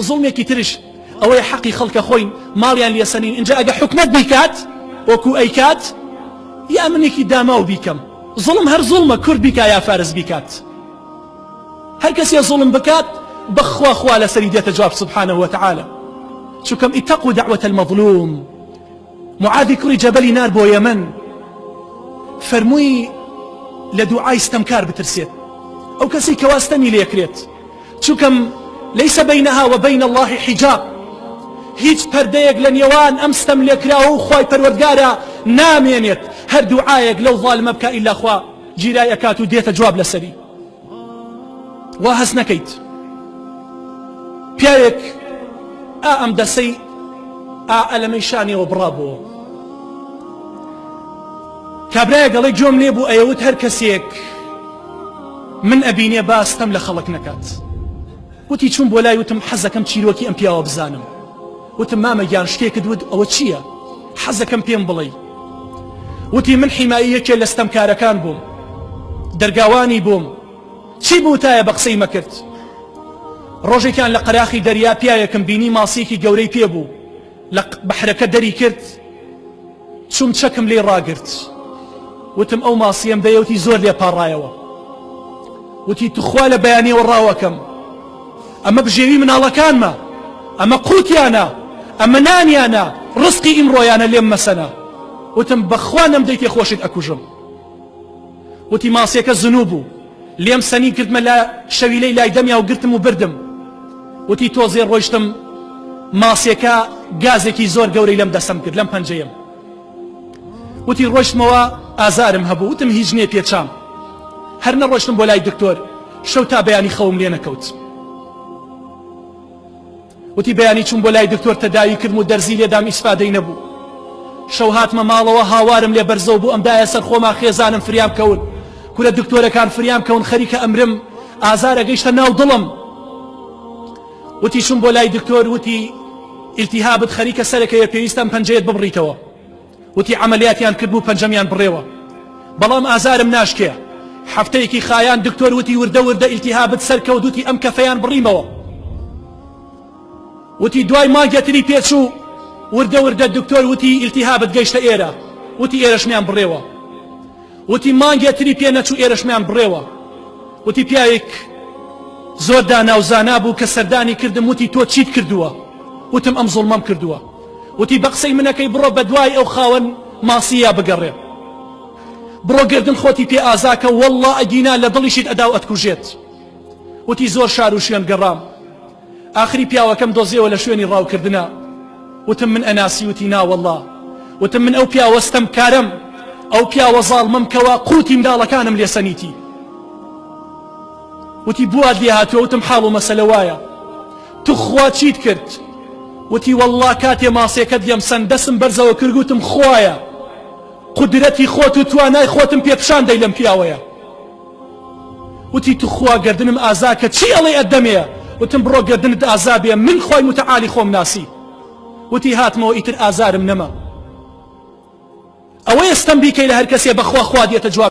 زوڵمێکی ترش ئەوەیە حەقی خەڵکە خۆین ماڵیان لێسەنین ئینجا ئەگە حکومەت بیکات وەکو ئەیکات یا منێکی داماو بیکەم زوڵم هەر زوڵمە کورد بیکا یا فارس بیکات هەر کەسێ زوڵم بکات بەخوا خوا لەسەری دێتە جواب سبحانه وتعالى چونکەم اتقوا دعوة المظلوم معاذی کوڕی جەبەلی نار بۆ یەمەن فەرمووی لە دوعای ستەمکار بترسێت ئەو کەسی کەوا ستەمی لێکرێت چونکەم ليس بينها وبين الله حجاب هیچ پەردەیەک لە نێوان ئەم ستەم لێکراوە و خوای پەروەردگارە نامێنێت هەر دوعایەک لەو ظالمە بکە ئیلا خوا گیرای ئەکات و دێتە جواب لەسەری وا هەست نەکەیت پیاوێک ئا ئەم دەسەی ئا ئەلەمەی شانیەوە بڕابەوە کابرایە گەڵێ گوێم لێ بوو ئەیەوت هەر کەسێک من ئەبینێ با ستەم لە خەڵک نەکات وتی چووم بۆ لای وتم حەزەکەم چیرۆکی ئەم پیاوە بزانم وتم مامە گیان شتێکت وت ئەوە چییە حەزەکەم پێم بڵێی وتی من حیمایی یەکێ لە ستەمکارەکان بووم دەرگاوانی بووم چی بوتایە بە قسەی مەکرد ڕۆژێکیان لە قەراخی دەریا پیاوێکم بینی ماسیەکی گەورەی پێ بوو لە بەحرەکە دەری کرد چوم چەکم لێی ڕاگرت وتم ئەو ماسیەم دەیە وتی زۆر لێ پاڕایەوە وتی توخوا لە بەیانیەوە ڕاوەکەم ئەمە بژێوی مناڵەکانمە ئەمە قوتیانە ئەمە نانیانە ڕزقی ئیمڕۆیانە لێم مەسەنە وتم بەخوا نەمدەیتێ خۆشت ئەکوژم وتی ماسیەکە زنوو بوو لێم سەنی کردمە لە شەویلەی لای دەمیا و گرتم و بردم وتی تۆزێ ڕۆیشتم ماسیەکە گازێکی زۆر گەورەی لەم دەسەم کرد لەم پەنجەیەم وتی ڕۆیشتمەوە ئازارم هەبوو وتم هیچ نییە پێچام هەر نەڕۆشتم بۆ لای دکتۆر شەو تا بەیانی خەوم لێ نەکەوت وتی بەیانی چووم بۆ لای دکتۆر تەداوی کردم و دەرزی لێدام ئیسفادەی نەبوو. شەو هاتمە ماڵەوە هاوارم لێ بەرزەو بوو ئەمدایە سەر خۆما خێزانم فریام کەون کورە دکتۆرەکان فریام کەون خەریکە ئەمرم ئازار ئەگەیشتە ناو دڵم وتی چووم بۆ لای دکتۆر وتی ئیلتیهابت خەریکە سەرەکەوێ پێویستە ئەم پەنجەیەت ببڕیتەوە وتی عەمەلیاتیان کردم و پەنجەمیان بڕێوە بەڵام ئازارم ناشکێ هەفتەیەکی خایان دکتۆر وتی وردە وردە ئیلتیهابت سەرکەوت وتی ئەم کەفەیان بڕیمەوە وتی دوای مانگێتری پێچوو وردە وردە دکتۆر وتی ئیلتیهابت گەیشتە ئێرە وتی ئێرەشمیان بڕێوە وتی مانگێ تری پێ نەچوو ئێرەشمیان بڕێوە وتی پیاوێک زۆر دانا و زانا بوو کە سەردانی کردم وتی تۆ چیت کردووە وتم ئەم زوڵمەم کردووە وتی بە قسەی منەکەی بڕۆ بە دوای ئەو خاوەن ماسیە بگەڕێ بڕۆ گردن خۆتی پێ ئازاکە واللە ئەگینا لە دڵیشیت ئەدا و ئەتکوژێت وتی زۆر شار و شوێن گەڕام ئاخری پیاوەکەم دۆزیەوە لە شوێنی ڕاوکردنا وتم من ئەناسی وتی نا وەڵا وتم من ئەو پیاوە ستەمکارەم ئەو پیاوە زاڵمەم کەوا قوتی منداڵەکانم لێسەنیتی وتی بوات لێ هاتووە وتم حاڵ و مەسەلە وایە توخوا چیت کرد وتی واللە کاتێ ماسێکەت لێم سەند دەسم بەرزەوە کرد وتم خوایە قودرەتی خۆت و توانای خۆتم پێ پیشان دەی لەم پیاوەیە وتی توخوا گەردنم ئازا کە چی ئەڵێ ئەدەمێ وتم بڕۆ گەردنت ئازا بێ من خوای متعالی خۆم ناسی وتی هاتمەوە ئیتر ئازارم نەما ئەوەیە ستەم بیکەی لە هەر کەسێ بەخوا خوا دێتە جواب.